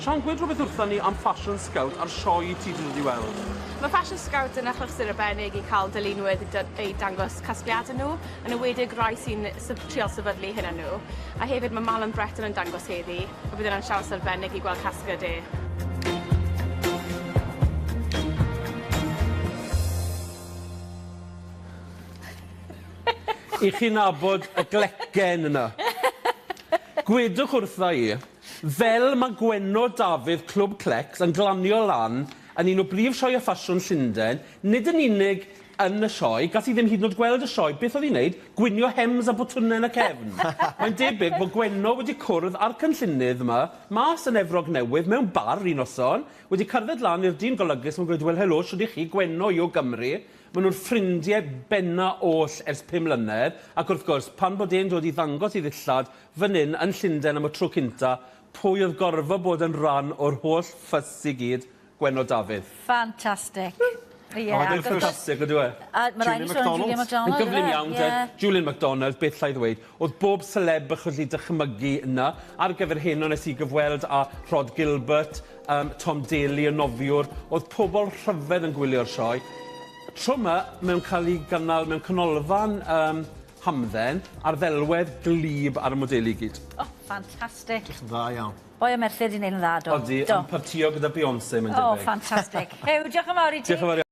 Sian, gwed rhywbeth wrtha ni am Fashion Scout a'r sioe ti 'di dod i weld. Mae Fashion Scout yn achlysur arbennig i cael dylunwyr i dy- i dangos casgliadau nhw, yn enwedig rai sy'n syf- trial sefydlu hynna nhw. A hefyd mae Malan Breton yn dangos heddi, a bydd hwnna'n siawns arbennig i gweld casgliad e. I chi nabod y glecen yna. Gwedwch wrtha i, fel ma' Gwenno Dafydd Clwb Clecs yn glanio lan yn un o brif sioeau ffasiwn Llundain, nid yn unig yn y sioe, gall hi ddim hyd yn oed gweld y sioe, beth oedd hi'n neud? Gwinio hems a botwnau yn y cefn. Mae'n debyg bod Gwenno wedi cwrdd â'r cynllunydd yma, mas yn Efrog Newydd, mewn bar un noson, wedi cerdded lan i'r dyn golygus ma'n gweud, wel helo, shwd 'ych chi, Gwenno i o Gymru, Maen nhw'n ffrindie benna oll ers 5 mlynedd, ac wrth gwrs, pan bod e'n dod i ddangos 'i ddillad fan 'yn yn Llundain am y tro cynta, pwy oedd gorfod bod yn rhan o'r holl ffys i gyd? Gwenno Dafydd. Ffantastig. Ie. Oedd e'n ffantastig on'd yw e? A ma' raid ni sôn am Julian McDonald. Yn gyflym iawn te. Julian McDonald, beth 'llai ddweud? O'dd bob celeb y cholli dychmygu yna. Ar gyfer heno nes i gyfweld â Rhod Gilbert, yym Tom Daley y nofiwr. O'dd pobol rhyfedd yn gwylio'r sioe. Tro 'ma mewn ca'l 'i gynnal mewn canolfan yym hamdden a'r ddelwedd glyb ar y modeli i gyd. O, ffantastig. Edrych yn dda iawn. Boi o Merthyr 'di neud yn dda do. Odi, Do. yn partïo gyda Beyonce mae'n debyg. O, ffantastig. Huw, diolch yn fawr i ti. Diolch yn fawr iawn.